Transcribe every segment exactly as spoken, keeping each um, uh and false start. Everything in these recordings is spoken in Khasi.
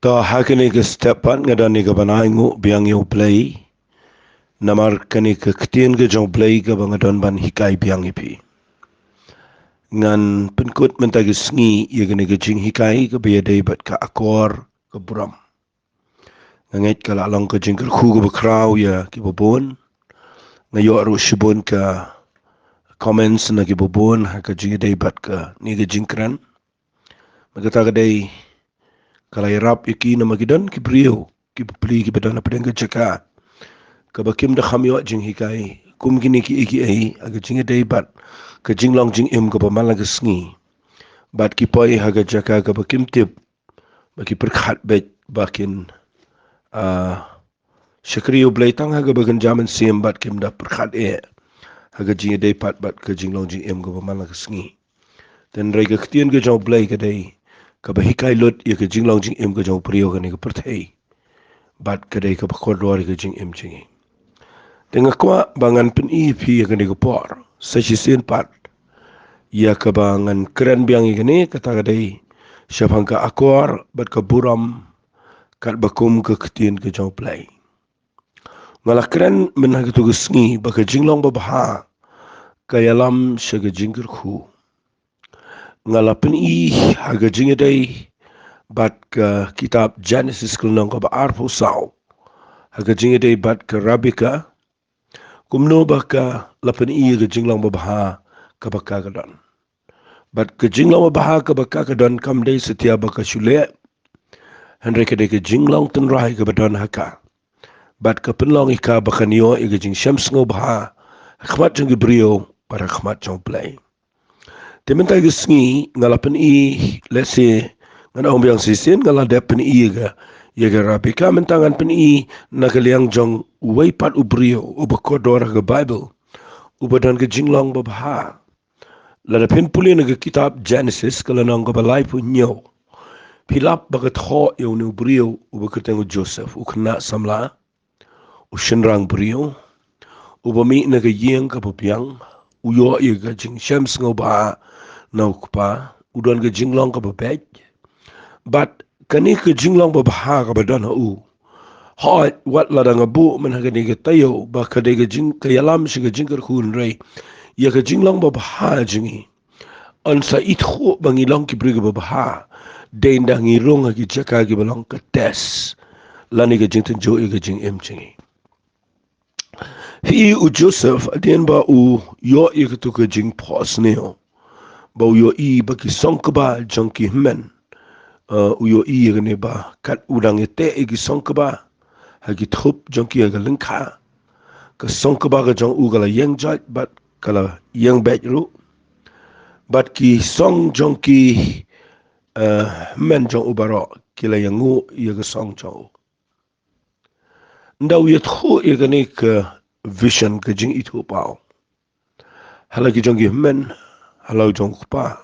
To, ha kane ka step pat nga don ïa ka ban ainguh biang ïa U Blei. Namar kane ka ktien ka jong U Blei kaba nga don ban hikai biang ïa phi. Ngan pynkut mynta ka sngi ïa kane ka jinghikai kaba ïadei bad ka akor ka burom. Nga ngeit ka la long ka jingkyrkhu kaba khraw ïa kiba bun. Nga ïoh ruh shibun ka comments na kiba bun ha ka jingïadei bad kane ka jingkren. Bad kata ka dei ka la ïarap ïa ki namar ki don ki briew kiba pli kiba don hapdeng ka jaka kaba kim da kham ïoh jinghikai kum kine kiei kiei ha ka jingïadei bad ka jinglong jingim kaba man la ka sngi. Bad ki poi ha ka jaka kaba kim tip ba ki pyrkhat beit ba kin, ah, shakri U Blei tang ha kaba kynja mynsiem bad kim da pyrkhat eh ha ka jingïadei pat bad ka jinglong jingim kaba man la ka sngi. Hynrei ka ktien ka jong U Blei ka dei kaba hikai lut ïa ka jinglong jingim ka jong u briew kane ka pyrthei. Bad ka dei kaba kordor ïa ka jingim jong ngi. Te nga kwah ba ngan pyni ïa phi ïa kane ka por sa shisien pat ïa kaba ngan kren biang ïa kane, kata ka dei shaphang ka akor bad ka burom katba kum ka ktien ka jong U Blei. Nga la kren mynta ha katu ka sngi ba ka jinglong babha ka ïalam sha ka jingkyrkhu. Nga la pyni ha ka jingïadei bad ka kitab Genesis ka lynnong kaba arphew saw ha ka jingïadei bad ka Rebecca. Kumno ba ka la pyni ïa ka jinglong babha kaba ka ka don. Bad ka jinglong babha kaba ka ka don kam dei satia ba ka shu leh, hynrei ka dei ka jinglong tynrai kaba don ha ka. Bad ka pynlong ïa ka ba kan ïoh ïa ka jingshem sngewbha ha khmat jong ki briew bad ha khmat jong U Blei. Te mynta ka sngi nga la pyni, let's say, ngan ong biang shisien, nga la dep pyni ïa ka, ïa ka Rebecca. Mynta ngan pyni na ka liang jong uwei pat u briew uba kordor ha ka Baibl, uba don ka jinglong babha. Lada phin pule na ka kitab Genesis ka lynnong kaba laiphew hynñiew, phi lap ba ka thoh ïa une u briew uba kyrteng u Joseph, u khynnah samla, u shynrang briew, uba mih na ka ïing kaba biang, u ïoh ïa ka jingshem sngewbha na u kpa, u don ka jinglong kaba beit. Bad kane ka jinglong babha kaba don ha u, hooid, wat lada nga buh mynta ha kane ka taïew ba ka dei ka jing, ka ïalam sha ka jingkyrkhu, hynrei ïa ka jinglong babha jong ngi yn sa ithuh ba ngi long ki briew kiba bha dei ynda ngi rung ha ki jaka kiba long ka test lane ka jingtynjuh ïa ka jingim jong ngi. Phi i, u Joseph, hadien ba u ïoh ïa katu ka jingphohsniew, ba u ïohi ba ki song kba jong ki hynmen, eh, u ïohi ïa kane ba kat u dang ïateh ïa ki song kba ha ki thup jong ki ha ka lyngkha. Ka song kba ka jong u ka la ïeng joit bad ka la ïeng beit ruh. Bad ki song jong ki, eh, hynmen jong u baroh ki la ïangnguh ïa ka song jong u. Ynda u ïathuh ïa kane ka vision, ka jingithuhpaw, ha la ki jong ki hynmen, ha la u jong u kpa,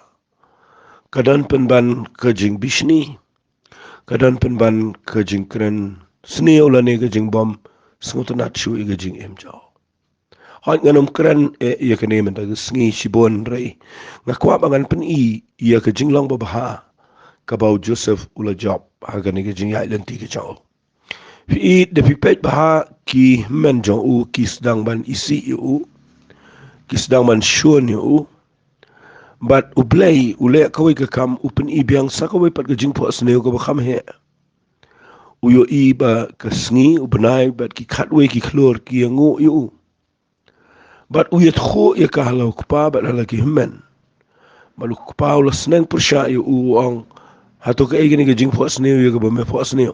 ka don pynban ka jingbishni, ka don pynban ka jingkren sniew lane ka jingbym sngewtynnat shuh ïa ka jingim jong u. Hooid, ngan ym kren, eh, ïa kane mynta ka sngi shibun, hynrei nga kwah ba ngan pyni ïa ka jinglong babha kaba u Joseph u la jop ha kane ka jingïaid lynti ka jong u. Phi i, da phi peit bha, ki hynmen jong u ki sdang ban isih ïa u, ki sdang ban shun ïa u. Bad U Blei u leh kawei ka kam, u pyni biang sa kawei pat ka jingphohsniew kaba kham heh. U ïohi ba ka sngi, u bnai bad ki khatwei ki khlur ki ïangnguh ïa u. Bad u ïathuh ïa ka ha la u kpa bad ha la ki hynmen. Bad u kpa u la sneng pyrshah ïa u, u ong, hato kaei kane ka jingphohsniew ïa kaba me phohsniew?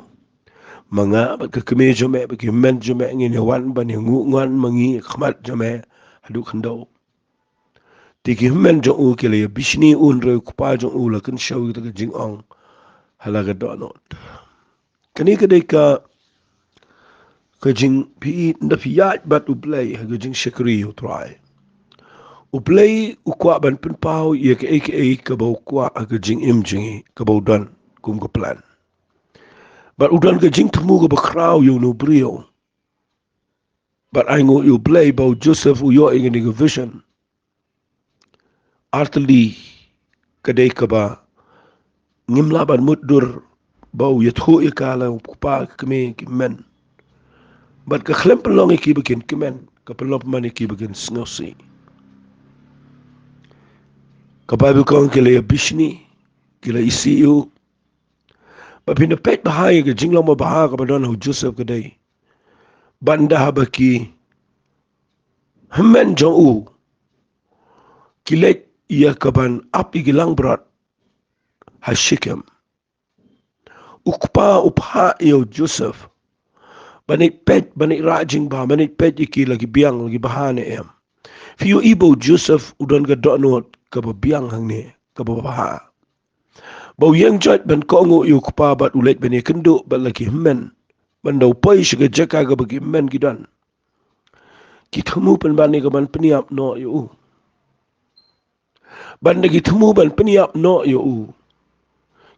Ma nga bad ka kmie jong me bad ki hynmen jong me ngin ïa wan ban ïanguh nguan ma ngi ha khmat jong me haduh khyndew? Te ki hynmen jong u ki la ïa bishni u, hynrei u kpa jong u la kynshew ïa kata ka jingong ha la ka dohnud. Kane ka dei ka, ka jing, phi i, ynda phi ïaid bad U Blei ha ka jingshakri ïa U Trai, U Blei u kwah ban pynpaw ïa kaei kaei kaba u kwah ha ka jingim jong ngi, kaba u don kum ka plan. Bad u don ka jingthmu kaba khraw ïa une u briew. Bad ainguh ïa U Blei ba u Joseph u ïoh ïa kane ka vision. Artylli ka dei kaba ngim lah ban mutdur ba u ïathuh ïa ka la u kpa, ka kmie, ki hynmen. Bad ka khlem pynlong ïa ki ba kin kmen, ka pynlong pynban ïa ki ba kin sngewsih. Ka Baibl ka ong ki la ïa bishni, ki la isih ïa u. Bad phin da peit bha ïa ka jinglong babha kaba don ha u Joseph ka dei ba ynda haba ki hynmen jong u ki leit ïa ka ban ap ïa ki langbrot ha Shikem, u kpa u phah ïa u Joseph ban ïa peit, ban ïa rah jingbha, ban ïa peit ïa ki la ki biang, la ki bha ne em. Phi ïohi ba u Joseph u don ka dohnud kaba biang hangne, kaba bha. Ba u ïeng joit ban kohnguh ïa u kpa bad u leit ban ïakynduh bad la ki hynmen. Ban da u poi sha ka jaka kaba ki hynmen ki don, ki thmu pynban ïa ka ban pynïap noh ïa u. Ban da ki thmu ban pynïap noh ïa u,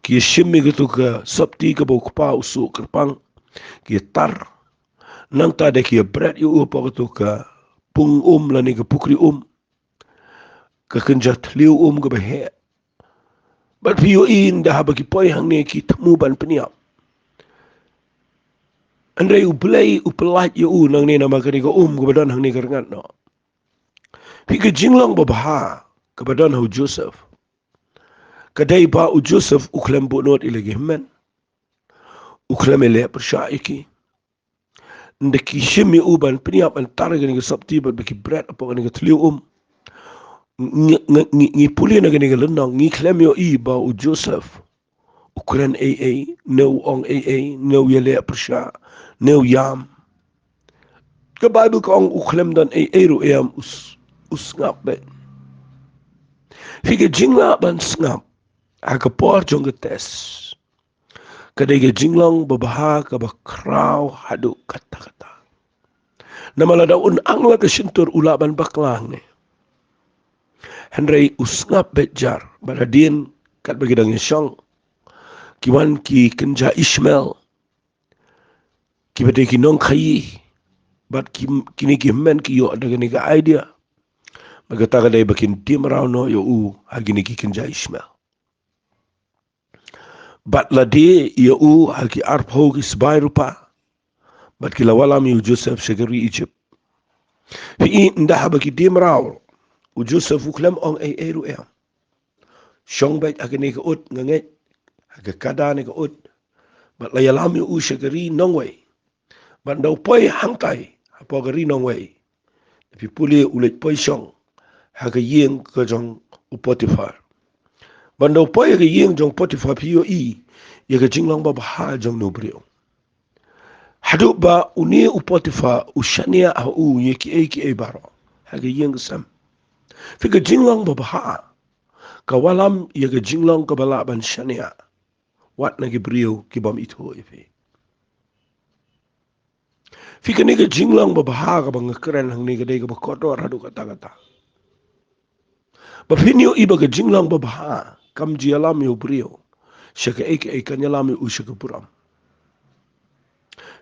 ki shim ïa katu ka sopti kaba u kpa u suh kyrpang, ki tar. Nangta da ki bret ïa u hapoh katu ka pung um lane ka pukri um, ka kynja thliew um kaba heh. Bad phi ïohi ynda haba ki poi hangne ki thmu ban pynïap, hynrei U Blei u pyllait ïa u nangne namar kane ka um kaba don hangne ka rngat noh. Phi, ka jinglong babha kaba don ha u Joseph ka dei ba u Joseph u khlem buh nud ïa la ki hynmen, u khlem ïaleh pyrshah ïa ki. Ynda ki shim ïa u ban pynïap, ban tar ïa kane ka sopti bad ba ki bret hapoh kane ka thliew um, ngi, ngi, ngi, ngi pule na kane ka lynnong, ngi khlem ïohi ba u Joseph u kren ei ei, ne u ong ei ei, ne u ïaleh pyrshah, ne u ïam. Ka Baibl ka ong u khlem don ei ei ruh, em, u s-, u sngap beit. Phi, ka jinglah ban sngap ha ka por jong ka test ka dei ka jinglong babha kaba khraw haduh katta katta. Namar lada un ang la ka shyntur u lah ban bakla hangne, hynrei u sngap beit jar. Bad hadien katba ki dang ïashong, ki wan ki kynja Ishmael, kiba dei ki nongkhaïi, bad ki, kine ki hynmen ki ïoh da kane ka idea ba kata ka dei ba kin die mraw noh ïa u ha kine ki kynja Ishmael. Bad la die ïa u ha ki arphew ki sbai rupa, bad ki la wallam ïa u Joseph sha ka ri Egypt. Phi, ynda haba ki die mraw, u Joseph u khlem ong ei ei ruh, em. Shong beit ha kane ka ut, nga ngeit, ha ka kada ne ka ut, bad la ïalam ïa u sha ka ri nongwei. Bad ynda u poi hangtai hapoh ka ri nongwei, phi pule u leit poi shong ha ka ïing ka jong u Potiphar. Bad ynda u poi ha ka ïing jong Potiphar, phi ïohi ïa ka jinglong babha jong une u briew. Haduh ba une u Potiphar u shaniah ha u ïa kiei kiei baroh ha ka ïing ka sem. Phi, ka jinglong babha ka wallam ïa ka jinglong kaba lah ban shaniah wat na ki briew ki bym ithuh ïa phi. Phi, kane ka jinglong babha kaba nga kren hangne ka dei kaba kordor haduh katta katta. Ba phin ïohi ba ka jinglong babha kam ju ïalam ïa u briew sha kaei kaei, kan ïalam ïa u sha ka burom.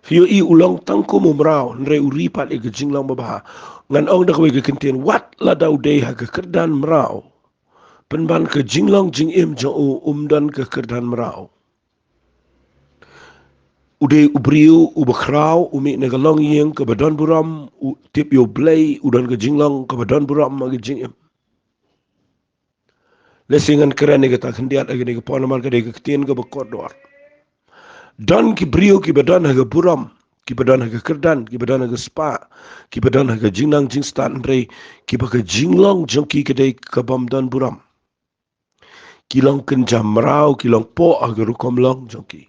Phi ïohi u long tang kum u mraw, hynrei u ri pat ïa ka jinglong babha. Ngan ong da kawei ka kyntien, wat lada u dei ha ka kyrdan mraw, pynban ka jinglong jingim jong u um don ka kyrdan mraw. U dei u briew uba khraw, u mih na ka longïing kaba don burom, u tip ïa U Blei, u don ka jinglong kaba don burom ha ka jingim. Lehse ngan kren ïa kata khyndiat ha kane ka por namar ka dei ka ktien kaba kordor. Don ki briew kiba don ha ka burom, kiba don ha ka kyrdan, kiba don ha ka spah, kiba don ha ka jingnang jingstad, hynrei kiba ka jinglong jong ki ka dei ka bym don burom. Ki long kynja mraw, ki long poh ha ka rukom long jong ki.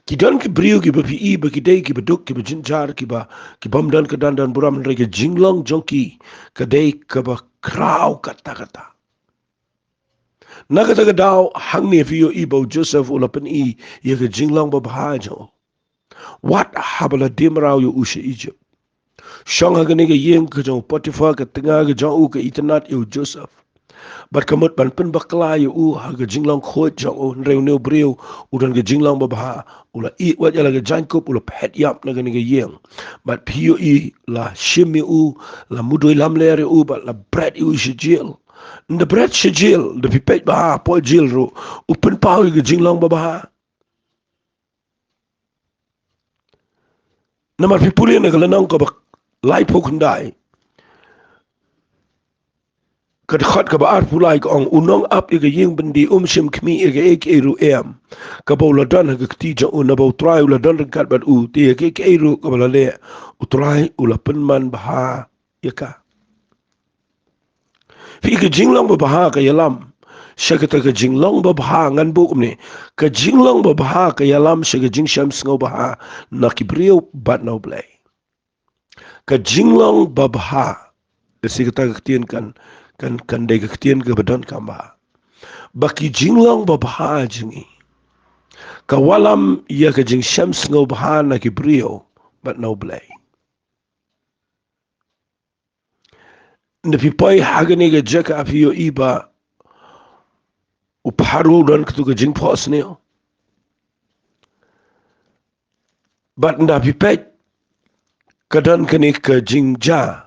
Ki don ki briew kiba phi i ba ki dei kiba duk, kiba jynjar, kiba, ki bym don kyrdan don burom, hynrei ka jinglong jong ki ka dei kaba khraw katta katta. Na kata ka daw hangne phi ïohi ba u Joseph u la pyni ïa ka jinglong babha jong u wat haba la die mraw ïa u sha Egypt. Shong ha kane ka ïing ka jong u Potiphar, ka tnga ka jong u ka itynnad ïa u Joseph. Bad ka mut ban pynbakla ïa u ha ka jinglong khuid jong u, hynrei une u briew u don ka jinglong babha, u la ïeh wat ïa la ka jaiñkup, u la phet ïap na kane ka ïing. Bad phi ïohi la shim ïa u, la mudui lamler ïa u, bad la bret ïa u sha jel. Ynda bret sha jel, da phi peit bha hapoh jel ruh, u pynpaw ïa ka jinglong babha. Namar phi pule na ka lynnong kaba laiphew khyndai, ka dkhot kaba arphew lai ka ong, u nongap ïa ka ïing byndi um shym khmih ïa kaei kaei ruh em kaba u la don ha ka kti jong u, naba u Trai u la don ryngkat bad u, te ïa kaei kaei ruh kaba la leh, u Trai u la pynman bha ïa ka. Phi, ka jinglong babha ka ïalam sha kata ka jinglong babha, ngan buh kumne, ka jinglong babha ka ïalam sha ka jingshem sngewbha na ki briew bad na U Blei. Ka jinglong babha, lehse kata ka ktien kan, kan, kan dei ka ktien kaba donkam bha. Ba ki jinglong babha jong ngi ka wallam ïa ka jingshem sngewbha na ki briew bad na U Blei. Nda phi poi ha kane ka jaka phi ïohi ba u Pharaoh u don katu ka jingphohsniew. Bad nda phi peit ka don kane ka jingjia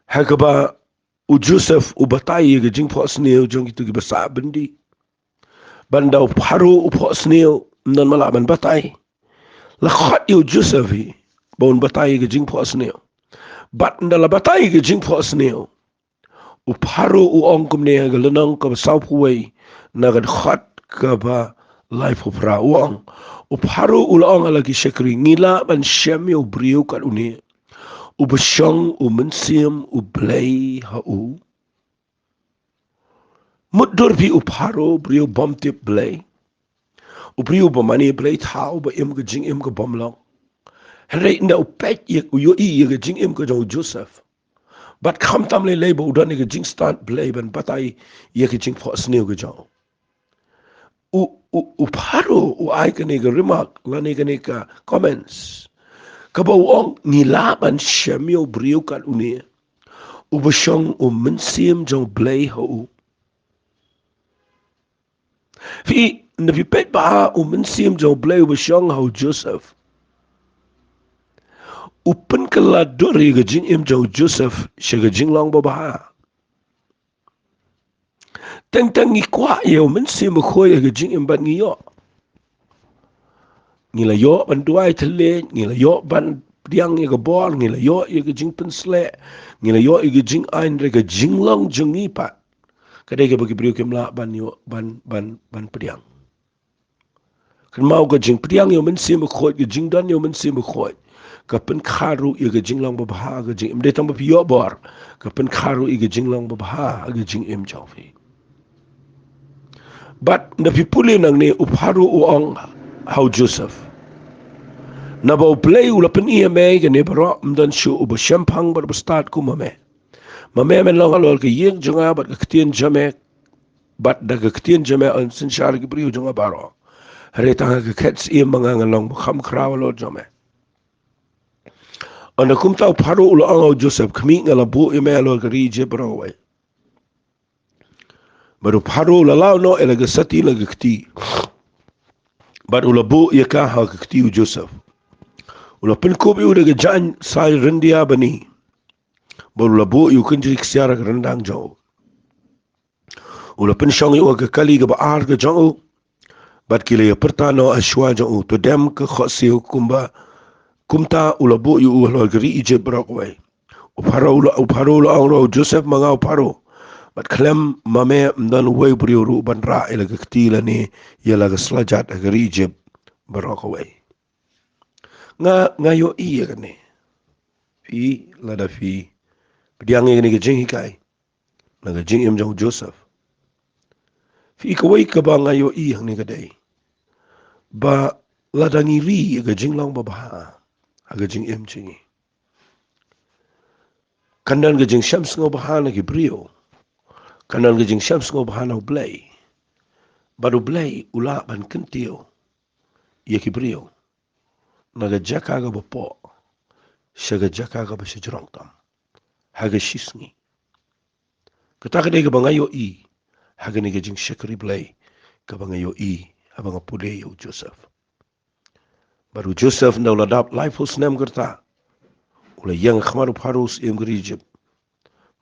ha kaba u Joseph u batai ïa ka jingphohsniew jong kitu kiba sah byndi. Bad nda u Pharaoh u phohsniew, ym don ma lah ban batai. La khot ïa u Joseph hi ba un batai ïa ka jingphohsniew. Bad nda la batai ïa ka jingphohsniew, u Pharaoh u ong kumne ha ka lynnong kaba sawphew wei, na ka dkhot kaba laiphew phra, u ong, u Pharaoh u la ong ha la ki shakri, ngi lah ban shem ïa u briew kat une uba shong u Mynsiem U Blei ha u? Mutdur phi u Pharaoh, u briew bym tip Blei, u briew ba mane Blei thaw, ba im ka jingim ka bym long. Hynrei nda u peit ïa, u ïohi ïa ka jingim ka jong u Joseph, bad khamtam lei lei ba u don ïa ka jingstad Blei ban batai ïa ka jingphohsniew ka jong u, u, u Pharaoh u ai kane ka remark lane kane ka comments kaba u ong, ngi lah ban shem ïa u briew kat une uba shong u Mynsiem jong U Blei ha u? Phi, nda phi peit ba u Mynsiem jong U Blei uba shong ha u Joseph u pynkylla dur ïa ka jingim jong u Joseph sha ka jinglong babha. Teng teng ngi kwah ïa u Mynsiem Bakhuid ha ka jingim bad ngi ïoh. Ngi la ïoh ban duwai thylliej, ngi la ïoh ban pdiang ïa ka bor, ngi la ïoh ïa ka jingpynsleh, ngi la ïoh ïa ka jingain, hynrei ka jinglong jong ngi pat ka dei kaba ki briew kim lah ban ïoh, ban, ban, ban pdiang. Kynmaw, ka jingpdiang ïa u Mynsiem Bakhuid, ka jingdon ïa u Mynsiem Bakhuid, ka pynkha ruh ïa ka jinglong babha ha ka jingim. Ym dei tang ba phi ïoh bor, ka pynkha ruh ïa ka jinglong babha ha ka jingim jong phi. Bad nda phi pule nangne, u Pharaoh u ong ha u Joseph, naba U Blei u la pyni ïa me ïa kane baroh, ym don shuh uba shemphang bad uba stad kum ma me. Ma me men long halor ka ïing jong nga bad ka ktien jong me, bad da ka ktien jong me yn synshar ki briew jong nga baroh. Hynrei tang ha ka khet syiem ma nga ngan long ba kham khraw halor jong me. Ynda kumta u Pharaoh u la ong ha u Joseph, khmih, nga la buh ïa me halor ka ri Ijipt baroh kawei. Bad u Pharaoh u la law noh ïa la ka sati la ka kti, bad u la buh ïa ka ha ka kti u Joseph. U la pynkup ïa u da ka jaiñ sai ryndia bani, bad u la buh ïa u kynjri ksiar ha ka ryndang jong u. U la pynshong ïa u ha ka kali kaba ar ka jong u, bad ki la ïa pyrta noh ha shuwa jong u, to dem ka khohsiew kumba. Kumta u la buh ïa u halor ka ri Ijipt baroh kawei. U Pharaoh u la, u Pharaoh u la ong ruh ha u Joseph, ma nga u Pharaoh, bad khlem ma me ym don uwei u briew ruh ban rah ïa la ka kti lane ïa la ka slajat ha ka ri Ijipt baroh kawei. Nga, nga ïohi ïa kane. Phi, lada phi pdiang ïa kane ka jinghikai na ka jingim jong u Joseph, phi, kawei kaba nga ïohi hangne ka dei ba lada ngi ri ïa ka jinglong babha ha ka jingim jong ngi, kan don ka jingshem sngewbha na ki briew, kan don ka jingshem sngewbha na U Blei. Bad U Blei u lah ban kyntiew ïa ki briew na ka jaka kaba poh sha ka jaka kaba shajrong tam ha ka shisngi. Kata ka dei kaba nga ïohi ha kane ka jingshakri Blei kaba nga ïohi haba nga pule ïa u Joseph. Bad u Joseph, ynda u la dap laiphew snem ka rta, u la ïeng ha khmat u Pharaoh, syiem ka ri Ijipt.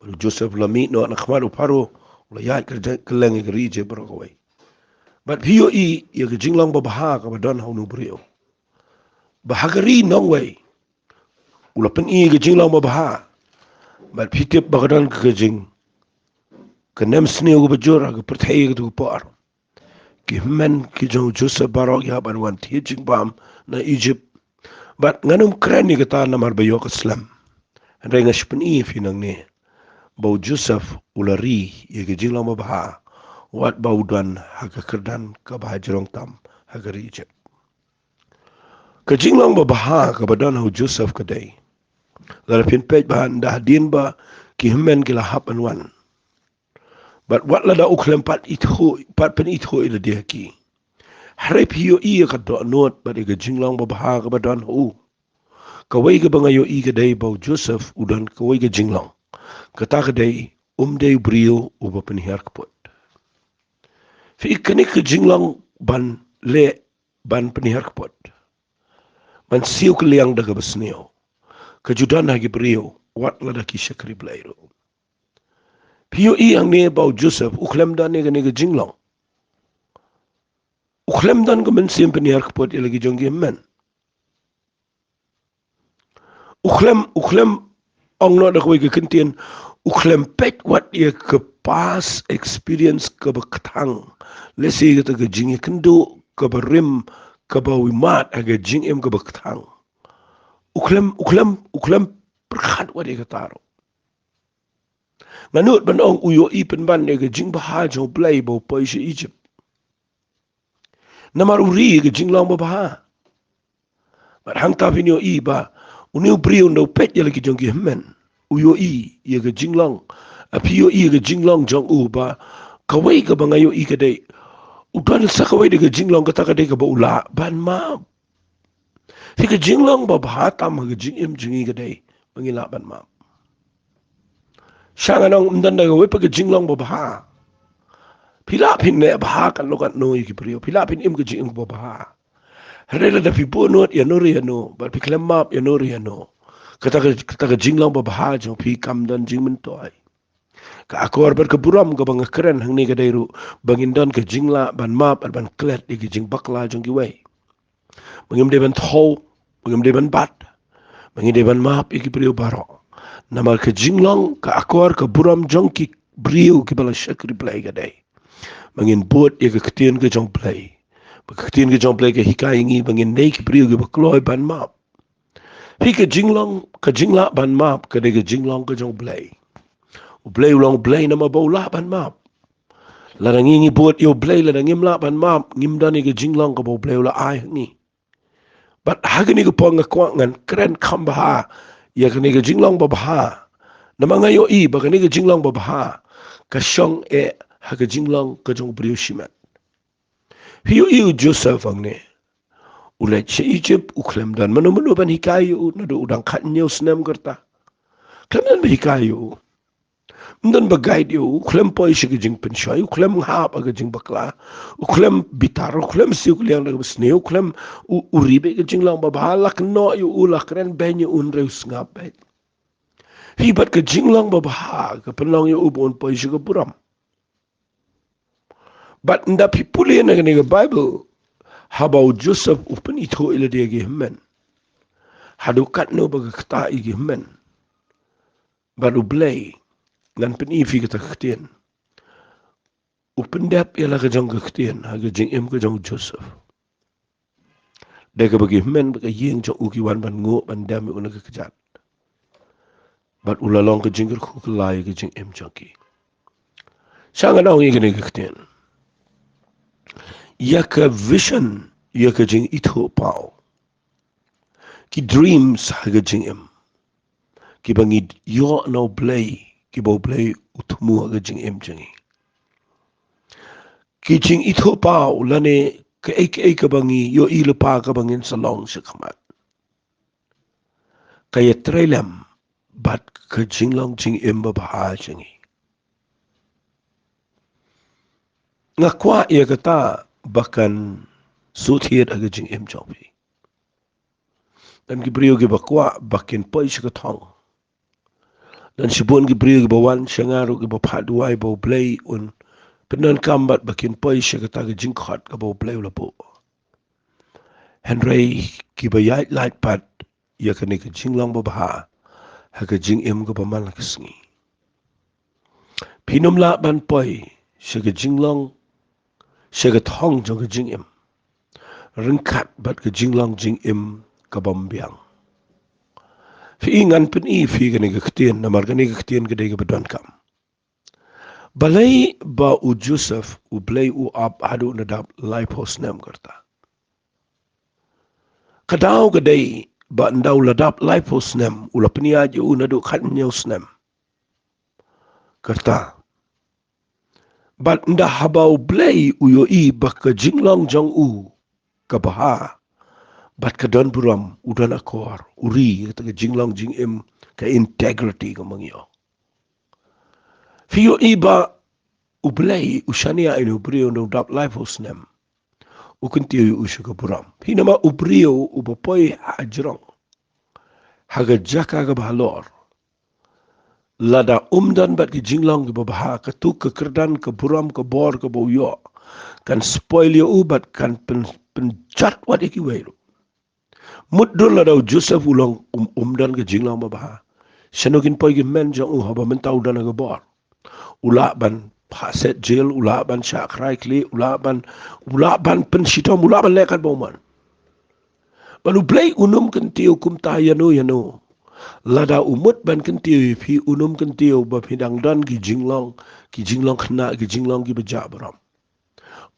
Bad u Joseph u la mih noh na khmat u Pharaoh, u la ïaid kylleng ïa ka ri Ijipt baroh kawei. Bad phi ïohi ïa ka jinglong babha kaba don ha une u briew, ba ha ka ri nongwei, u la pyni ka jinglong babha. Bad phi tip ba ka don ka jing, ka nemsniew kaba jur ha ka pyrthei ha katei ka por. Ki hynmen ki jong u Joseph baroh ki hap ban wan thied jingbam na Egypt. Bad ngan ym kren ïa kata namar ba ïoh ka slem. Hynrei nga shu pyni ïa phi nangne ba u Joseph u la ri ïa ka jinglong babha wat ba u don ha ka kyrdan kaba hajrong tam ha ka ri Egypt. Ka jinglong babha kaba don ha u Joseph ka dei, lada phin peit ba ynda hadien ba ki hynmen ki la hap ban wan, bad wat lada u khlem pat ithuh, pat pynithuh ïa lade ha ki, hynrei phi ïohi ïa ka dohnud bad ïa ka jinglong babha kaba don ha u. Kawei kaba nga ïohi ka dei ba u Joseph u don kawei ka jinglong. Kata ka dei, um dei u briew uba pynhiar kput. Phi i, kane ka jinglong ban leh, ban pynhiar kput, ban siew kylliang da kaba sniew, ka ju don ha ki briew wat lada ki shakri Blei ruh. Phi ïohi hangne ba u Joseph u khlem don ïa kane ka jinglong. U khlem don ka mynsiem pynhiar kput ïa la ki jong ki hynmen. U khlem, u khlem ong noh da kawei ka kyntien, u khlem peit wat ïa ka past experience kaba kthang, lehse kata ka jingïakynduh kaba rim, kaba u mad ha ka jingim kaba kthang. U khlem, u khlem, u khlem pyrkhat wat ïa kata ruh. Nga nud ban ong u ïohi pynban ïa ka jingbha jong u Blei ba u poi sha Egypt. Namar u ri ïa ka jinglong babha. Bad hangta phin ïohi ba une u briew ynda u peit ïa la ki jong ki hynmen, u ïohi ïa ka jinglong. Phi ïohi ïa ka jinglong jong u ba kawei kaba nga ïohi ka dei, u don sa kawei de ka jinglong, kata ka dei kaba u lah ban map. Phi, ka jinglong babha tam ha ka jingim jong ngi ka dei ba ngi lah ban map. Sha nga nong, ym don da kawei pat ka jinglong babha. Phi lah phin neh bha katno katno ïa ki briew, phi lah phin im ka jingim kaba bha. Hynrei lada phi buh nud ïano re ïano bad phi khlem map ïano re ïano, kata ka, kata ka jinglong babha jong phi kam don jingmyntoi. Ka akor bad ka burom kaba nga kren hangne ka dei ruh ba ngin don ka jinglah ban map bad ban klet ïa ki jingbakla jong kiwei. Ba ngim dei ban thew, ba ngim dei ban bat, ba ngim dei ban map ïa ki briew baroh. Namar ka jinglong, ka akor, ka burom jong ki briew kiba la shakri Blei ka dei ba ngin bud ïa ka ktien ka jong u Blei. Ba ka ktien ka jong u Blei ka hikai ïa ngi ba ngin dei ki briew kiba kloi ban map. Phi, ka jinglong, ka jinglah ban map ka dei ka jinglong ka jong u Blei. U Blei u long u Blei namar ba u lah ban map. Lada ngi, ngi bud ïa u Blei, lada ngim lah ban map, ngim don ïa ka jinglong kaba u Blei u la ai ha ngi. Bad ha kane ka por nga kwah ngan kren kham bha ïa kane ka jinglong babha. Namar nga ïohi ba kane ka jinglong babha ka shong eh ha ka jinglong ka jong u briew shimet. Phi ïohi u Joseph hangne, u leit sha Egypt, u khlem don mano mano ban hikai ïa u, naduh u dang khathynñiew snem ka rta. Khlem don ba hikai ïa u. Ym don ba guide ïa u, u khlem poi sha ka jingpynshoi, u khlem hap ha ka jingbakla, u khlem bitar, u khlem siew kylliang da kaba sniew, u khlem, u, u ri beit ka jinglong babha, la kynnoh ïa u, la kren beiñ ïa u, hynrei u sngap beit. Phi, bad ka jinglong babha ka pynlong ïa u ba un poi sha ka burom. Bad ynda phi pule na kane ka Baibl, haba u Joseph u pynithuh ïa lade ïa ki hynmen, haduh katno ba ka ktah ïa ki hynmen. Bad u Blei, ngan pyni ïa phi kata ka ktien, u pyndep ïa la ka jong ka ktien ha ka jingim ka jong u Joseph. Da kaba ki hynmen bad ka ïing jong u ki wan ban nguh ban dem ïa u na ka kjat. Bad u la long ka jingkyrkhu kylla ïa ka jingim jong ki. Sha nga nong ïa kane ka ktien, ïa ka vision, ïa ka jingithuhpaw, ki dreams ha ka jingim, kiba ngi ïoh na u Blei, kiba u Blei u thmu ha ka jingim jong ngi. Ki jingithuhpaw lane kaei kaei kaba ngi ïohi lypa kaba ngin sa long shakhmat, ka ïatrei lem bad ka jinglong jingim babha jong ngi. Nga kwah ïa kata ba kan shu thied ha ka jingim jong phi. Don ki briew kiba kwah ba kin poi sha ka thong. Don shibun ki briew kiba wan sha nga ruh kiba phah duwai ba u Blei un pyndonkam bad ba kin poi sha kata ka jingkhot kaba u Blei u la buh. Hynrei kiba ïaid lait pat ïa kane ka jinglong babha ha ka jingim kaba man la ka sngi. Phin ym lah ban poi sha ka jinglong, sha ka thong jong ka jingim ryngkat bad ka jinglong jingim ka bym biang. Phi i, ngan pyni ïa phi kane ka ktien, namar kane ka ktien ka dei kaba donkam. Balei ba u Joseph, U Blei u ap haduh na dap laiphew snem kata? Ka daw ka dei ba ynda u la dap laiphew snem, u la pynïaid ïa u naduh khathynñiew snem kata. Bad ynda haba U Blei u ïohi ba ka jinglong jong u ka bha bad ka don burom, u don akor, u ri ïa kata ka jinglong jingim, ka integrity kaba ngi ong. Phi ïohi ba U Blei u shaniah ïa une u briew ynda u dap laiphew snem, u kyntiew ïa u sha ka burom. Phi, namar u briew uba poi hajrong ha ka jaka kaba halor, lada um don bad ki jinglong kiba bha, katu ka kyrdan, ka burom, ka bor kaba u ïoh kan spoil ïa u bad kan pyn, pynjot wat ïa kiwei ruh. Mutdur lada u Joseph u long um, um don ka jinglong babha, shano kin poi ki hynmen jong u haba mynta u don ha ka bor? U lah ban phah set jel, u lah ban shah khrai khlieh, u lah ban, u lah ban pynshitom, u lah ban leh katba u mon. Bad U Blei un ym kyntiew kumta ïano ïano. Lada u mut ban kyntiew ïa phi, un ym kyntiew ba phi dang don ki jinglong, ki jinglong khynnah, ki jinglong kiba jah burom.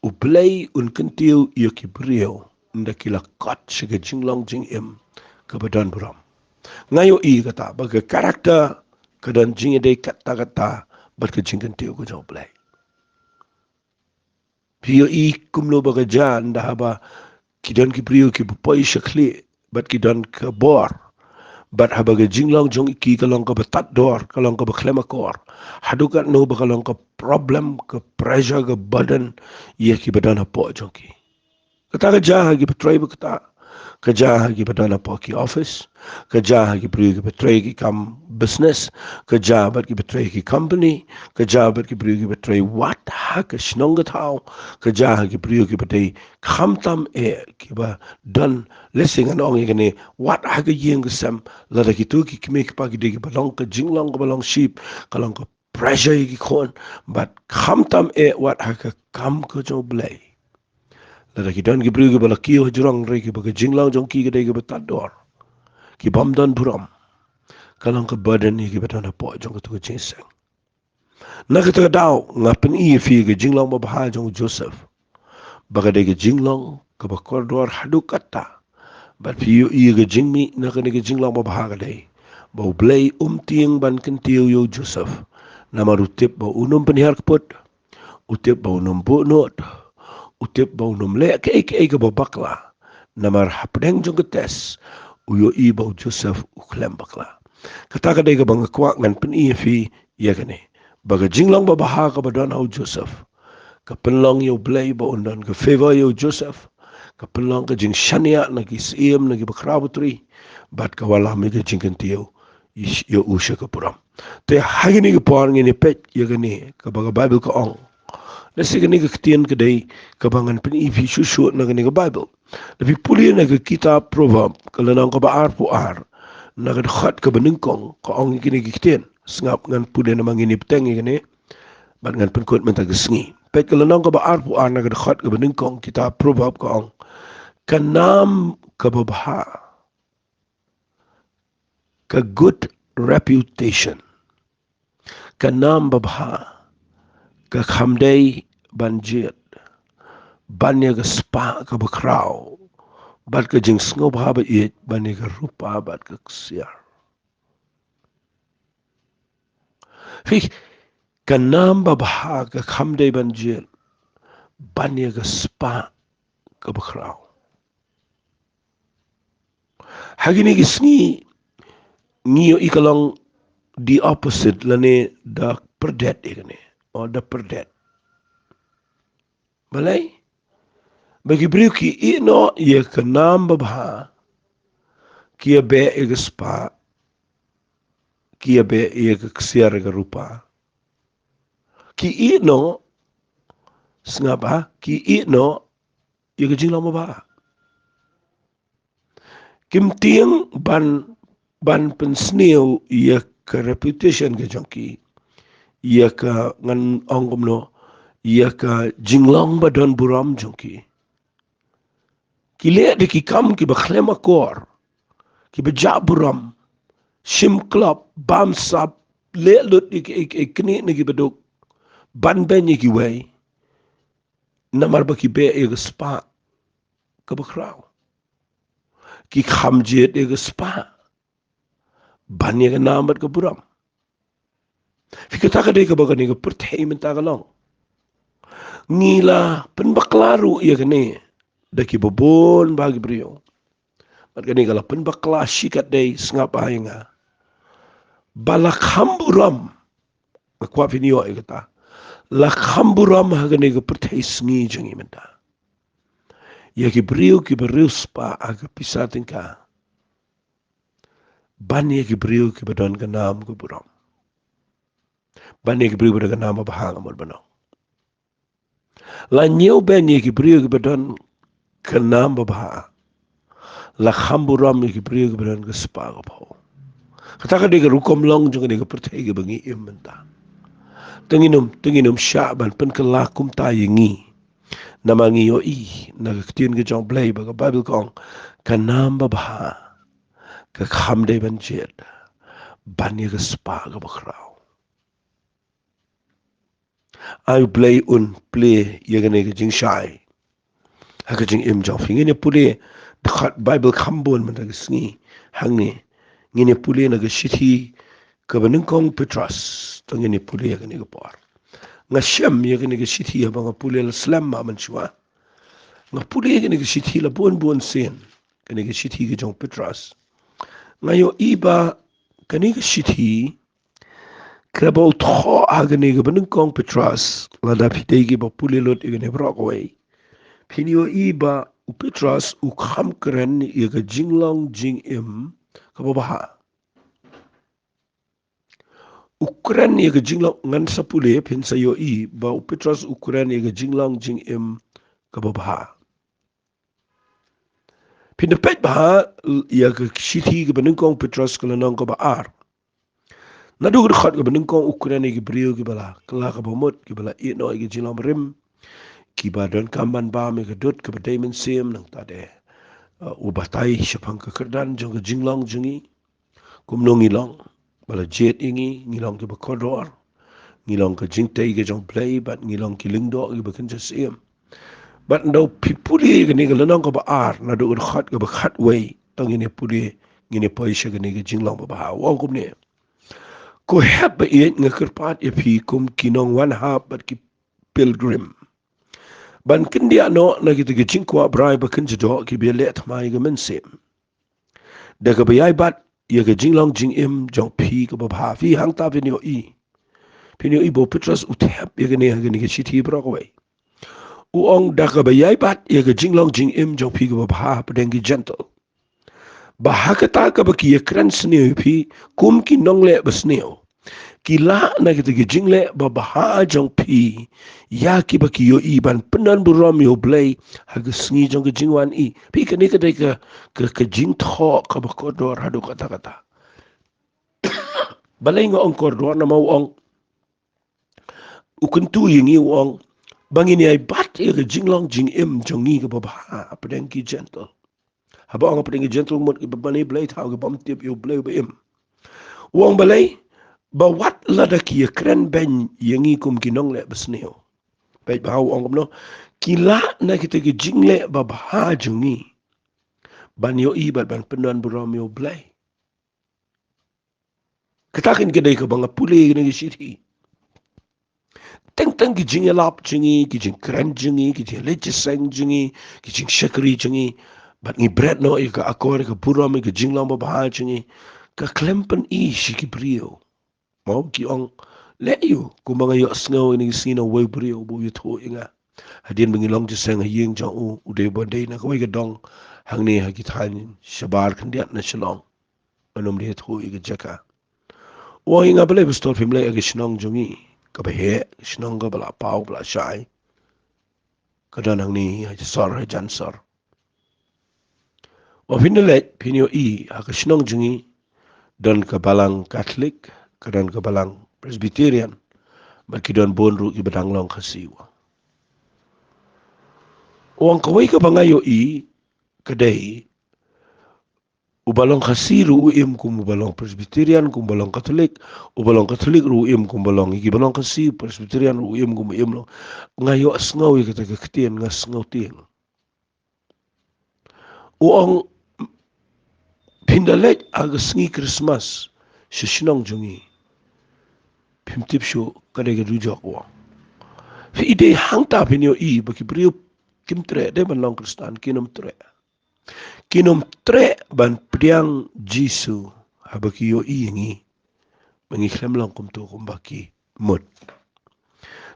U Blei un kyntiew ïa ki briew ynda ki la kot sha ka jinglong jingim kaba don burom. Nga ïohi kata ba ka character ka don jingïadei katta katta bad ka jingkyntiew ka jong U Blei. Phi ïohi kumno ba ka jia ynda haba ki don ki briew kiba poi sha khlieh bad ki don ka bor, bad haba ka jinglong jong ki ka long kaba tad dor, ka long kaba khlem akor, haduh katno ba ka long ka problem, ka pressure, ka burden ïa kiba don hapoh jong ki. Kata ka jia ha kiba trei bad kata, ka jia ha kiba don hapoh ki office, ka jia ha ki briew kiba trei ki kam business, ka jia bad kiba trei ki company, ka jia bad ki briew kiba trei wat ha ka shnong ka thaw, ka jia ha ki briew kiba dei khamtam eh kiba don, lehse ngan ong ïa kane, wat ha ka ïing ka sem. Lada kitu ki kmie ki kpa ki dei kiba long ka jinglong kaba long ship, ka long ka pressure ïa ki khun, bad khamtam eh wat ha ka kam ka jong U Blei. Lada ki don ki briew kiba la kiew hajrong, hynrei kiba ka jinglong jong ki ka dei kaba tad dor, ki bym don burom, ka long ka burden ïa kiba don hapoh jong katu ka jingïaseng. Na kata ka daw nga pyni ïa phi ka jinglong babha jong u Joseph, ba ka dei ka jinglong kaba kordor haduh katta. Bad phi ïohi ïa ka jingmih na kane ka jinglong babha ka dei ba U Blei um tieng ban kyntiew ïa u Joseph, namar u tip ba un ym pynhiar kput, u tip ba un ym buh nud, u tip ba un ym leh kaei kaei kaba bakla. Namar hapdeng jong ka test u ïohi ba u Joseph u khlem bakla. Kata ka dei kaba nga kwah ngan pyni ïa phi ïa kane, ba ka jinglong babha kaba don ha u Joseph ka pynlong ïa U Blei ba un don ka favor ïa u Joseph, ka pynlong ka jingshaniah na ki syiem, na ki bakhraw batri, bad ka wallam ïa ka jingkyntiew ïa u sha ka burom. Te ha kine ki por ngin ïa peit ïa kane kaba ka Baibl ka ong. Lehse kane ka ktien ka dei kaba ngan pyni ïa phi shuh shuh na kane ka Baibl. Lada phi pule na ka kitab Proverb ka lynnong kaba arphew ar, na ka dkhot kaba nyngkong, ka ong ïa kine ki ktien. Sngap, ngan pule namar ngin ïa bteng ïa kane bad ngan pynkut mynta ka sngi. Peit ka lynnong kaba arphew ar, na ka dkhot kaba nyngkong, kitab Proverb ka ong, ka nam kaba bha, ka good reputation, ka nam babha, ka kham dei ban jied ban ïa ka spah kaba khraw, bad ka jingsngewbha ba ïeit ban ïa ka rupa bad ka ksiar. Phi, ka nam babha ka kham dei ban jied ban ïa ka spah kaba khraw. Ha kine ki sngi ngi ïohi ka long the opposite, lane da pyrdet ïa kane, o da pyrdet. Balei? Ba ki briew ki ïeh noh ïa ka nam babha, ki ïa beh ïa ka spah, ki ïa beh ïa ka ksiar, ïa ka rupa. Ki ïeh noh, sngap ha, ki ïeh noh ïa ka jinglong babha. Kim tieng ban, ban pynsniew ïa ka reputation ka jong ki, ïa ka, ngan ong kumno, ïa ka jinglong ba don burom jong ki. Ki leh da ki kam kiba khlem akor, kiba jah burom, shim klop, bam sap, leh lut ïa ki, ïa ki, ïa ki knieh na kiba duk, ban beiñ ïa kiwei, namar ba ki beh ïa ka spah kaba khraw. Ki kham jied ïa ka spah ban ïa ka nam bad ka burom. Phi, kata ka dei kaba kane ka pyrthei mynta ka long. Ngi la pynbakla ruh ïa kane da kiba bun bah ki briew. Bad kane ka la pynbakla shikatdei, sngap ïa nga. Ba la kham burom. Nga kwah phin ïoh ïa kata. La kham burom ha kane ka pyrthei sngi jong ngi mynta ïa ki briew kiba riewspah ha ka pisa tyngka ban ïa ki briew kiba don ka nam ka burom, ban ïa ki briew ba don ka nam ba bha, nga mut ban ong. La ñiewbeiñ ïa ki briew kiba don ka nam ba bha. La kham burom ïa ki briew kiba don ka spah ka phew. Kata ka dei ka rukom long jong kane ka pyrthei kaba ngi im mynta. Te ngin ym, te ngin ym shah ban pynkylla kumta ïa ngi. Namar ngi ïohi na ka ktien ka jong U Blei ba ka Baibl ka ong, ka nam ba bha ka kham dei ban jied ban ïa ka spah kaba khraw. Ai U Blei un plie ïa kane ka jingshai ha ka jingim jong phi. Ngin ïa pule dkhot Baibl kham bun mynta ka sngi hangne. Ngin ïa pule na ka shithi kaba nyngkong Petros. To ngin ïa pule ïa kane ka por. Nga shem ïa kane ka shithi haba nga pule la slem ma mynshuwa. Nga pule ïa kane ka shithi la bun bun sien. Kane ka shithi ka jong Petros. Nga ïohi ba kane ka shithi kaba u thoh ha kane kaba nyngkong Petros, lada phi dei kiba pule lut ïa kane baroh kawei, phin ïohi ba u Petros u kham kren ïa ka jinglong jingim kaba bha. U kren ïa ka jinglong, ngan sa pule, phin sa ïohi ba u Petros u kren ïa ka jinglong jingim kaba bha. Phin da peit bha ïa ka shithi kaba nyngkong Petros ka lynnong kaba ar. Naduh ka dkhot kaba nyngkong u kren ïa ki briew kiba la kylla kaba mut, kiba la ïeh noh ïa ka jinglong barim, kiba donkam ban bam ïa ka dud kaba dei mynsiem, nangta de, uh, u batai shaphang ka kyrdan jong ka jinglong jong ngi. Kumno ngi long ba la jied ïa ngi, ngi long kiba kordor, ngi long ka jingtei ka jong U Blei, bad ngi long ki lyngdoh kiba kynja siem. Bad ynda phi pule ïa kane ka lynnong kaba ar, naduh ka dkhot kaba khatwei, to ngin ïa pule, ngin ïa poi sha kane ka jinglong ba bha. U ong kumne: Ko hep ba ïeit, nga kyrpad ïa phi kum ki nongwan hap bad ki pilgrim, ban kyndiah noh na kita ki jingkwah brai ba kynja doh kiba ïaleh thma ïa ka mynsiem, da kaba ïai bat ïa ka jinglong jingim jong phi kaba bha. Phi, hangta phin ïohi, phin ïohi ba u Petros u thep ïa kane ha kane ka shithi baroh kawei. U ong da kaba ïai bat ïa ka jinglong jingim jong phi kaba bha hapdeng ki Jentil. Ba ha kata kaba ki ïakren sniew ïa phi kum ki nongleh basniew, ki lah na kita ki jingleh babha jong phi ïa kiba ki ïohi, ban pyndonburom ïa U Blei ha ka sngi jong ka jingwan i. Phi, kane ka dei ka, ka, ka jingthoh kaba kordor haduh katta katta. Balei nga ong kordor? Namar u ong, u kyntu ïa ngi, u ong ba ngin ïai bat ïa ka jinglong jingim jong ngi kaba bha hapdeng ki Jentil. Haba ong hapdeng ki Jentil, mut kiba mane blei thaw, ki bym tip ïa U Blei uba im. U ong balei? Ba wat lada ki ïakren beiñ ïa ngi kum ki nongleh basniew, peit bha u ong kumno, ki lah na kita ki jingleh babha jong ngi ban ïohi bad ban pyndonburom ïa U Blei. Kata kein ka dei kaba nga pule ïa kane ka shithi. Teng teng ki jingïalap jong ngi, ki jingkren jong ngi, ki jingleit jingïaseng jong ngi, ki jingshakri jong ngi, bad ngi bret noh ïa ka akor, ïa ka burom, ïa ka jinglong babha jong ngi, ka khlem pyni sha ki briew. Mo, ki ong, leh ïa u, kumba nga ïohsngew ïa kane ka sngi na uwei u briew uba u ïathuh ïa nga. Hadien ba ngi long jingïaseng ha ïing jong u, u dei ban dei na kawei ka dong hangne ha ki thaiñ shabar khyndiat na Shillong. Ngan ym dei ïathuh ïa ka jaka. U ong ïa nga, balei pastor phim leit ha ka shnong jong ngi kaba heh, ka shnong kaba la paw, ba la shai, ka don hangne ha sor, hajan sor? Wan phin da leit phin ïohi ha ka shnong jong ngi, don ka balang Katholik, ka don ka balang Presbyterian, bad ki don bun ruh kiba dang long Khasi. Wan kawei kaba nga ïohi ka dei, uba long Khasi ruh u im kum uba long Presbyterian, kum uba long Katholik, uba long Katholik ruh u im kum uba long, ïa kiba long Khasi, Presbyterian ruh u im kum u im long. Nga ïohsngew ïa kata ka ktien, nga sngew tieng. U ong, phin da leit ha ka sngi Krismas sha shnong jong ngi, phim tip shuh ka dei ka dujok, u ong. Phi i dei hangta phin ïohi ba ki briew kim treh, dei ban long Khristan, kin ym treh. Kin ym treh ban pdiang Jisu haba ki ïohi ïa ngi ba ngi khlem long kumto kumba ki mut.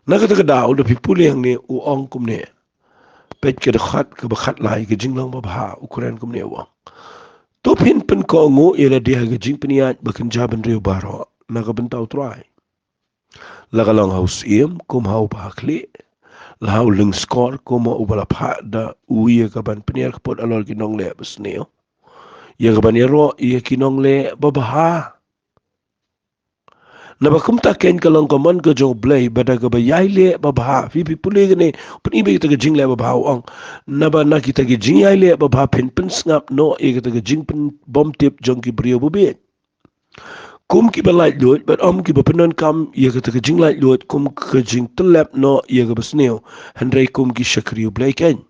Na kata ka daw, da phi pule hangne, u ong kumne. Peit ka dkhot kaba khatlai, ka jinglong babha, u kren kumne, u ong: To phin pynkohnguh ïa lade ha ka jingpynïaid ba kynja bynriew baroh na ka bynta U Trai. La ka long ha u syiem kum ha uba ha khlieh, la ha u lyngskor kum ha uba la phah da u ïa ka ban pynïar kput halor ki nongleh basniew, ïa ka ban ïaroh ïa ki nongleh babha. Naba kumta keiñ ka long ka mon ka jong U Blei, ba da kaba ïai leh babha, phi, phi pule kane, pyn-i ba kita ki jingleh babha, u ong. Naba na kita ki jingïai leh babha phin pynsngap noh ïa kita ki jingpynbymtip jong ki briew babieit kum kiba laitluid, bad ym kiba pyndonkam ïa kata ka jinglaitluid kum ka jingtyllep noh ïa kaba sniew, hynrei kum ki shakri U Blei keiñ.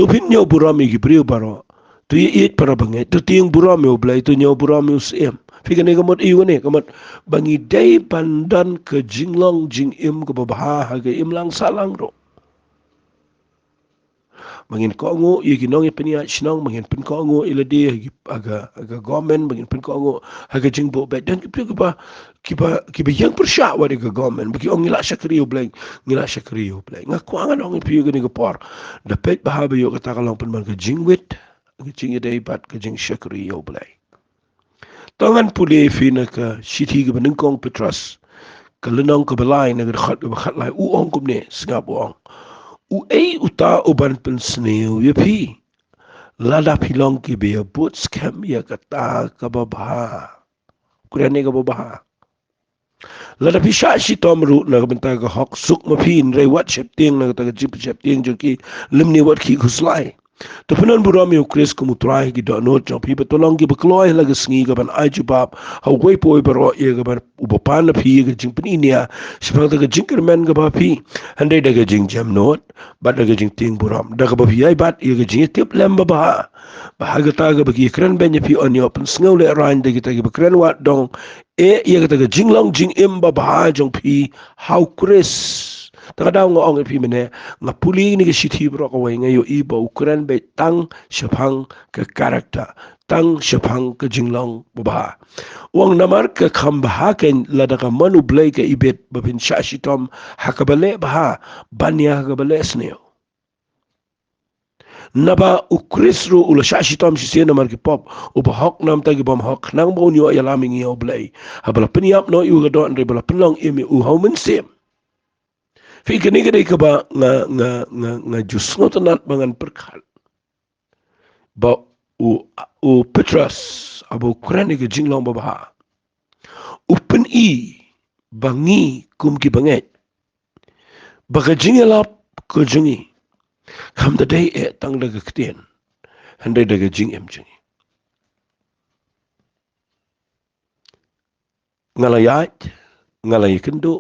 To phin ñiew burom ïa ki briew baroh. To ïa ïeit para bangeit. To tieng burom ïa U Blei, to ñiew burom ïa u syiem. Phi, kane ka mut aïu kane? Ka mut ba ngi dei ban don ka jinglong jingim kaba bha ha ka imlang sahlang ruh. Ba ngin kohnguh ïa ki nongïapynïaid shnong, ba ngin pynkohnguh ïa lade ha ki, ha ka, ha ka government, ba ngin pynkohnguh ha ka jingbuh beit. Don ki briew kiba, kiba, kiba ïeng pyrshah wat ïa ka government, ba ki ong ngi la shakri U Blei, ngi la shakri U Blei. Nga kwah ngan ong ïa phi ïa kane ka por, da peit bha ba ïoh kata ka long pynban ka jingwit, ka jingïadei bad ka jingshakri U Blei. To ngan pule ïa phi na ka shithi kaba nyngkong Petros, ka lynnong kaba lai, na ka dkhot kaba khatlai, u ong kumne, sngap, u ong: Uei uta uban pynsniew ïa phi, lada phi long kiba ïabud skhem ïa kata kaba bha? Kren ïa kaba bha. Lada phi shah shitom ruh na ka bynta ka hok suk ma phi, hynrei wat sheptieng na kata ka jingpynsheptieng jong ki, lymne wat khih khuslai. To pynbun burom ïa U Khrist kum U Trai ha ki dohnud jong phi, bad to long kiba kloi ha la ka sngi, ka ban ai jubab ha uwei pa uwei baroh ïa ka ban, uba pan ha phi ïa ka jingpyni nia shaphang kata ka jingkyrmen kaba ha phi, hynrei da ka jingjemnud bad da ka jingtieng burom, da kaba phi ïai bat ïa ka jingïatiplem babha. Ba ha kata kaba ki ïakren beiñ ïa phi yn ïoh pynsngewlehraiñ da kita kiba kren wad dong, eh, ïa kata ka jinglong jingim babha jong phi ha U Khrist. Tang ka daw nga ong ïa phi mynne, nga pule ïa kane ka shithi baroh kawei, nga ïohi ba u kren beit tang shaphang ka character, tang shaphang ka jinglong babha. U ong namar ka kham bha keiñ lada ka mon U Blei ka ibit ba phin shah shitom ha kaba leh bha ban ïa ha kaba leh sniew. Naba U Khrist ruh u la shah shitom shisien namar ki pop, uba hok na ka bynta ki bymhok, khnang ba un ïoh ïalam ïa ngi ha U Blei, haba la pynïap noh ïa u ka doh, hynrei ba la pynlong im ïa u ha U Mynsiem. Phi, kane ka dei kaba nga, nga, nga, nga ju sngewtynnat ba ngan pyrkhat ba u, u Petros, haba u kren ïa ka jinglong babha, u pyni ba ngi kum ki bangeit, ba ka jingïalap ka jong ngi kam da dei eh tang da ka ktien, hynrei da ka jingim jong ngi. Nga la ïaid, nga la ïakynduh,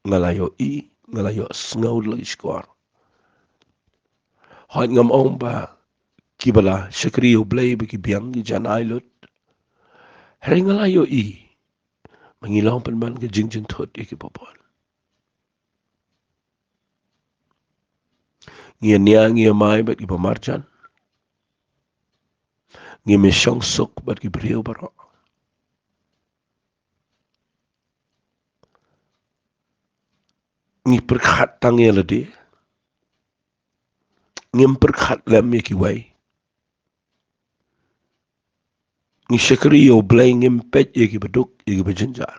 nga la ïohi, nga la ïohsngew da la ki shkor. Hooid, ngam ong ba kiba la shakri ïa U Blei ba ki biang, ki janai lut. Hynrei nga la ïohi ba ngi long pynban ka jingjynthut ïa kiba bun. Ngi ïa nia, ngi ïa mai bad kiba marjan. Ngi ïa mih shong suk bad ki briew baroh. Ngi pyrkhat tang ïa lade. Ngim pyrkhat lem ïa kiwei. Ngi shakri ïa U Blei, ngim peit ïa kiba duk, ïa kiba jynjar.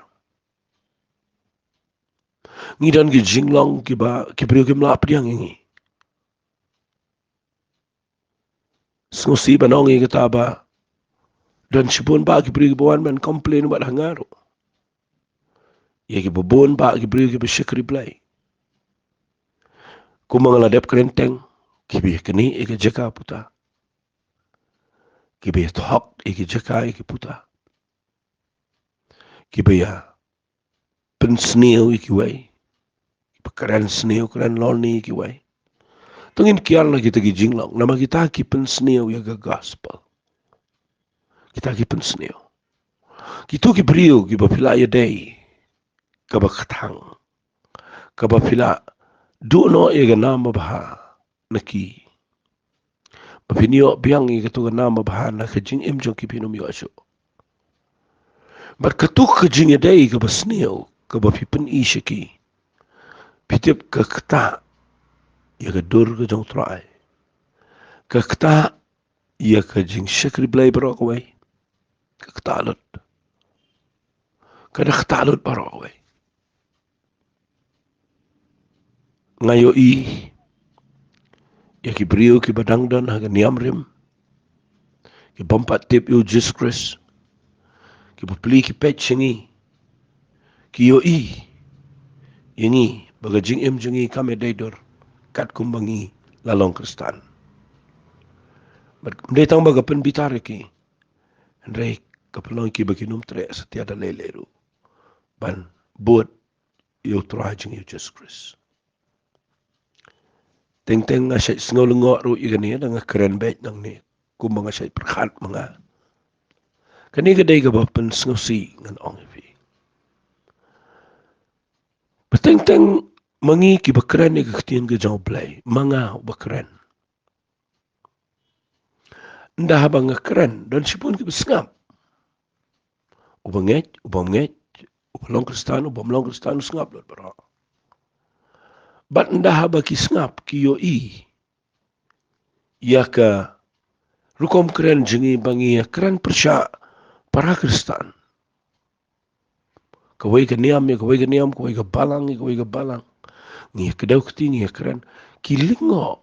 Ngi don ki jinglong kiba ki briew kim lah pdiang ïa ngi. sngewsih ban ong ïa kata ba don shibun bah ki briew kiba wan ban complain bad ha nga ruh. Ïa kiba bun bah ki briew kiba shakri Blei. Kumba nga la dep kren teng, kiba ïa knieh ïa ka jaka puta. Kiba ïa thok ïa ka jaka ïa ki puta. Kiba ïa pynsniew ïa kiwei. Kiba kren sniew kren lorni ïa kiwei. To ngin kiar na kita ki jinglong. Namar kita ki pynsniew ïa ka gospel. Kita ki pynsniew. Kito ki briew kiba phi la ïadei kaba kthang. Kaba phi la duh noh ïa ka nam babha na ki. Ba phin ïoh biang ïa kato ka nam babha na ka jingim jong ki phin ym ïoh shuh. Bad kato ka jingïadei kaba sniew, kaba phi pyni sha ki. Phi tip ka ktah ïa ka dur ka jong U Trai. Ka ktah ïa ka jingshakri Blei baroh kawei. Ka ktah lut. Ka da ktah lut baroh kawei. Nga ïohi ïa ki briew kiba dang don ha ka niam rim, ki bym pat tip ïa U Jisu Khrist, kiba plie ki peit sha ngi, ki ïohi ïa ngi ba ka jingim jong ngi kam ïadei dur katkum ba ngi la long Khristan. Bad ym dei tang ba ka pynbitar ïa ki, hynrei ka pynlong ïa ki ba kin ym treh satia da lei lei ruh ban bud ïa U Trai jong ngi U Jisu Khrist. Teng teng nga shait sngew lyngngoh ruh ïa kane da nga kren beit nangne kumba nga shait pyrkhat ma nga. Kane ka dei kaba pynsngewsih ngan ong ïa phi. Ba teng teng ma ngi kiba kren ïa ka ktien ka jong U Blei, ma nga uba kren. Ynda haba nga kren don shibun kiba sngap. Uba ngeit, uba ym ngeit, uba long Khristan, uba ym long Khristan, u sngap lut baroh. Bad ynda haba ki sngap ki ïohi ïa ka rukom kren jong ngi ba ngi ïa kren pyrshah para Khristan. Kawei ka niam ïa kawei ka niam, kawei ka balang ïa kawei ka balang. Ngi ïa kdew kti, ngi ïa kren. Ki lyngngoh.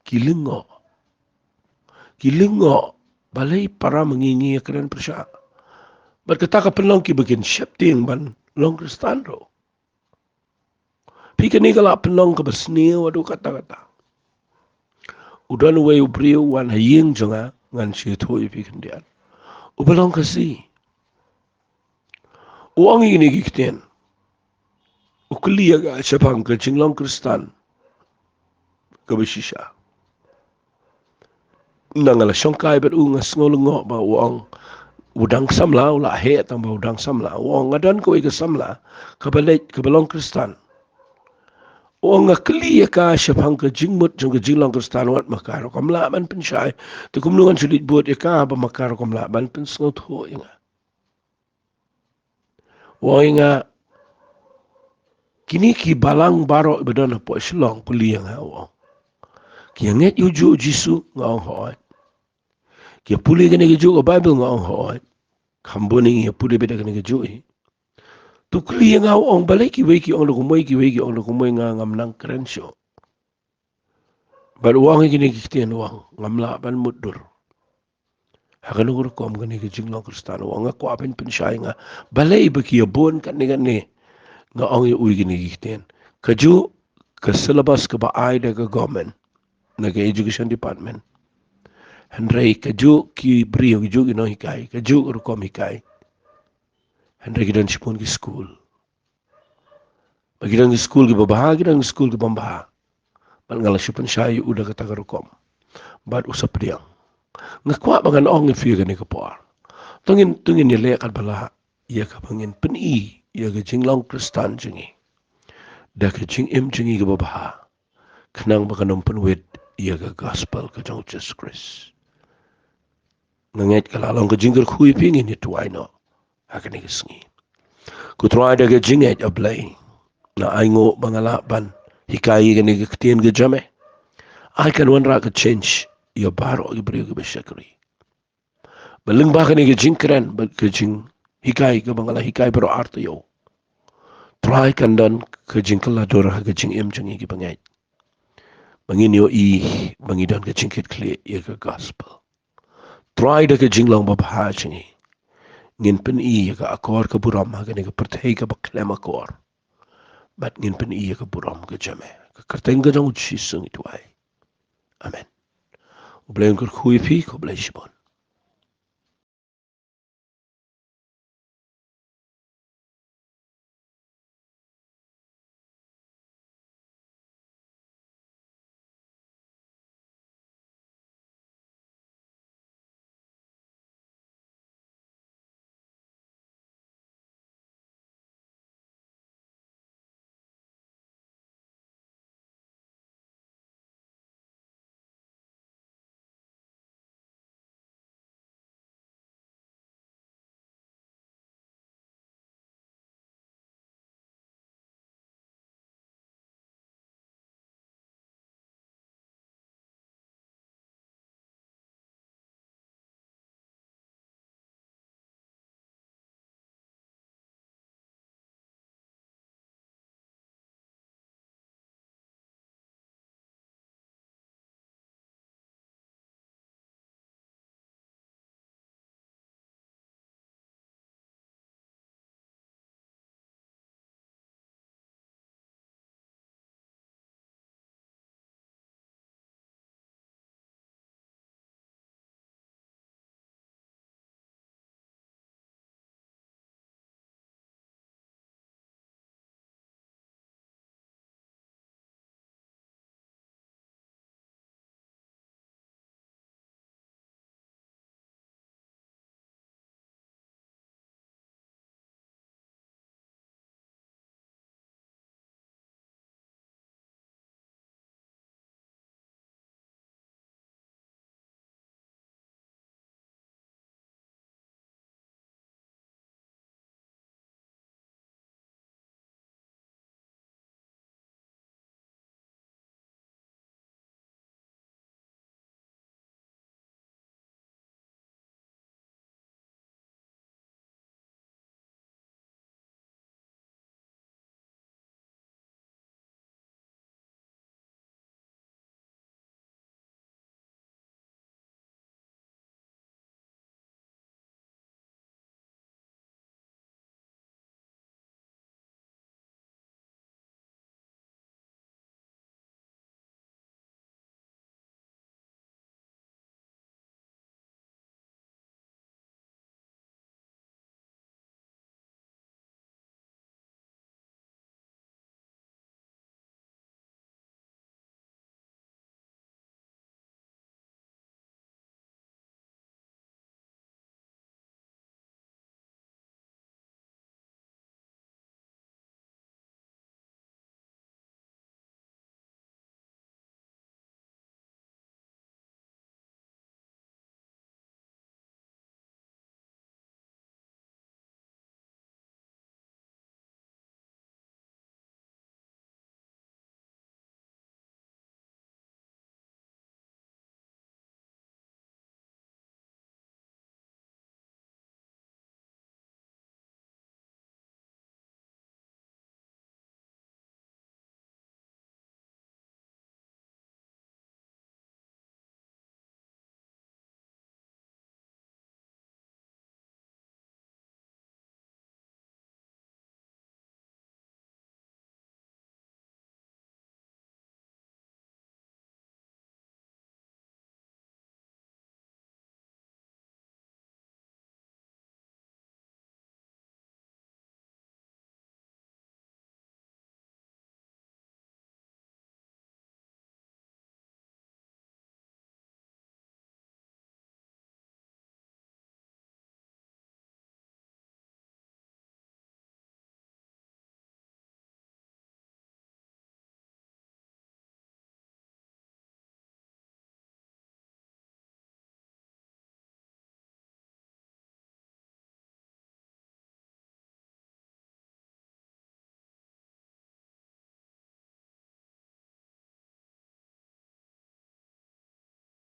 Ki lyngngoh. Ki lyngngoh. Balei para ma ngi ngi ïa kren pyrshah. Bad kata ka pynlong kiba kin sheptieng ban long Khristan ruh. Phi, kane ka la pynlong kaba sniew haduh katta katta. U don uwei u briew u wan ha ïing jong nga, ngan shu ïathuh ïa phi khyndiat. Uba long Khasi. U ong ïa kine ki ktien. U kylli ïa nga shaphang ka jinglong Khristan kaba shisha. Nga la shongkai bad u, nga sngew lyngngoh ba u ong u dang samla, u la heh tang ba u dang samla. U ong nga don kawei ka samla kaba leit, kaba long Khristan. U ong nga kylli ïa ka shaphang ka jingmut jong ka jinglong Khristan, wat ma ka ruh kam lah ban pynshai. Te kumno ngan shu leit bud ïa ka ba ma ka ruh kam lah ban pynsngewthuh ïa nga. U ong ïa nga, kine ki balang baroh ba don hapoh Shillong, pule ïa nga, u ong. Ki ïa ngeit ïa u juh u Jisu? Nga ong hooid. Ki ïa pule kane kajuh ka Baibl? Nga ong hooid. Kham bun ngi ïa pule beit da kane kajuh hi. Te u kylli ïa nga, u ong balei kiwei ki ong da kumwei, kiwei ki ong da kumwei, nga ngam nang kren shuh. Bad u ong ïa kine ki ktien, u ong ngam lah ban mutdur. Ha kano ka rukom kane ka jinglong Khristan, u ong nga kwah ban pynshai ïa nga. Balei ba ki ïa bun katne katne? Nga ong ïa u ïa kine ki ktien. Kajuh ka syllabus kaba ai da ka government na ka education department. Hynrei kajuh ki briew, kajuh ki nonghikai, kajuh ka rukom hikai. Hynrei ki don shibun ki skul. Ba ki don ki skul kiba bha, ki don ki skul ki bym bha. Bad nga la shu pynshai ïa u da kata ka rukom. Bad u sa pdiang. Nga kwah ba ngan ong ïa phi kane ka por. To ngin, to ngin ïaleh katba lah ïa kaba ngin pyni ïa ka jinglong Khristan jong ngi da ka jingim jong ngi kaba bha, khnang ba kan ym pynwit ïa ka gospel ka jong U Jisu Khrist. Nga ngeit ka la long ka jingkyrkhu ïa phi, ngin ïa duwai noh ha kane ka sngi. Ko Trai, da ka jingngeit, A Blei, nga ainguh ba nga lah ban hikai ïa kane ka ktien ka jong me. Ai kan wanrah ka change ïa baroh ki briew kiba shakri. Ba lyngba kane ka jingkren bad ka jinghikai kaba nga la hikai baroh ar taïew, Trai, kan don ka jingkylla dur ha ka jingim jong ngi kiba ngeit. ba ngin ïohi ba ngi don ka jingkitkhlieh ïa ka gospel. Trai, da ka jinglong babha jong ngi, ngin pyni ïa ka akor ka burom ha kane ka pyrthei kaba khlem akor. Bad ngin pyni ïa ka burom ka jong me. Ka kyrteng ka jong U Jisu ngi duwai. Amen. U Blei un kyrkhu ïa phi, khublei shibun.